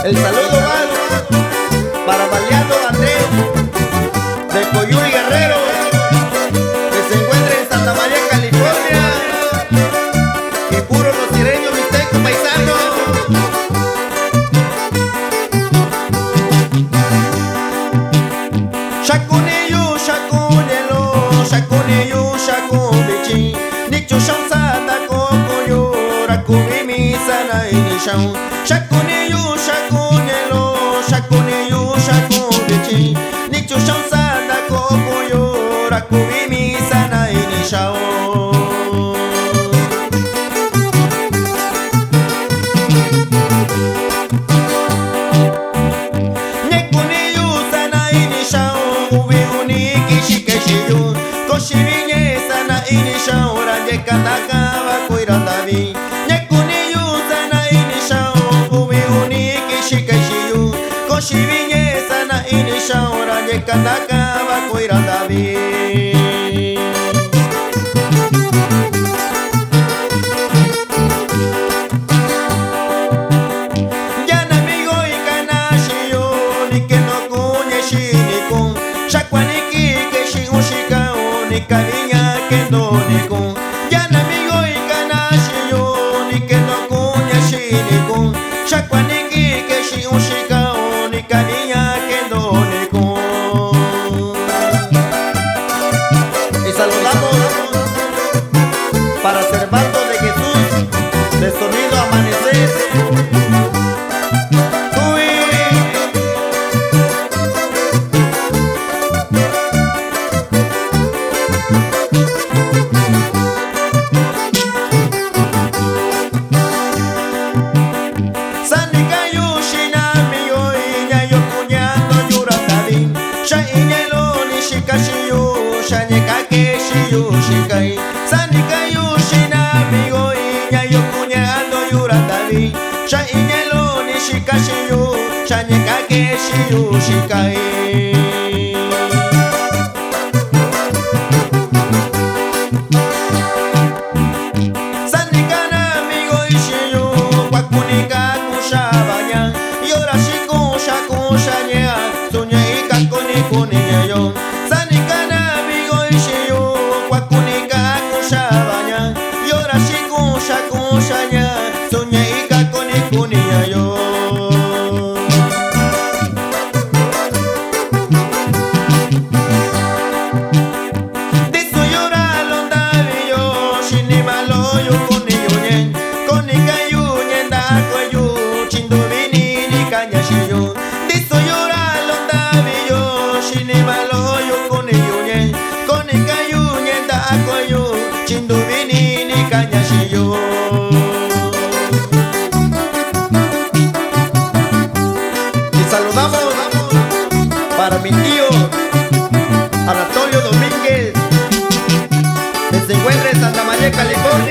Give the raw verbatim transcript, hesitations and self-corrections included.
El saludo va para Baleado Andrés de Coyuy Guerrero, que se encuentra en Santa María, California. Y puro los sireños mixteco paisano. Xa kuni yu xa kuña lo, xa kuni yu xa ku vichin, ni chu xa un sa ta ko ku yu, ra kuvi mii sa na ini xa un. Xa kuni yu xa kuña lo, xa kuni yu xa ku vichin, ni chu xa un sa ta ko ku yu, ra kuvi mii sa na ini xa un. Ña kuni yu sa na ini xa un, uvi uni kixi ke xiꞌin yu, ko xivi ña sa na ini xa un, ra ndia ka ndaka va kui ra ndavi. Ña kuni yu sa na ini xa un, uvi uni kixi ke xiꞌin yu, ko xivi ña sa na ini xa un, ra ndia ka ndaka va kui ra ndavi. Ndia na amigo ika na xiꞌin yu, ni ke ndo kuña xini kun, xa kua ni kii ke xiꞌin un xika un, ni ka vi ña ke ndo ni kun. Ndia na amigo ika na xiꞌin yu, ni ke ndo kuña xini kun, xa kua ni kii ke xiꞌin un xika un, ni ka vi ña ke ndo ni kun. Y saludamos para Servando de Jesús, de Sonido Amanecer. Uy. Sandika yu xiꞌin na amigo ña yo kuña ndo yu ra ndavi. Xa iin ña lo ni xika xiꞌin yu, xa ña ka ke xiꞌin yu xika i. Sandika yu xiꞌin na amigo ña yo kuña ndo yu ra ndavi. Xa iin ña lo ni xika xiꞌin yu, xa ña ka ke xiꞌin yu xika i. Sandika na amigo xiꞌin yu, kua kuni ka kun xaꞌa va ña, yo ra xikun xa kun xa ña, su ña ika kuni kuni ña yo. Sandika na amigo xiꞌin yu, kua kuni ka kun xaꞌa va ña, yo ra xikun xa kun xa ña, su ña ika kuni kuni ña yo. Ndi su yu ra lo ndavi yo, xini va lo yu kuni yu ña, koni ka yu ña ndakuayu, chi nduvi ni ni ka ña xiꞌin yu. Ndi su yu ra lo ndavi yo, xini va lo yu kuni yu ña, koni ka yu ña ndakuayu, chi nduvi ni ni ka ña xiꞌin yu. Y saludamos para mi tío Anatolio Domínguez, que se encuentra en Santa María, California.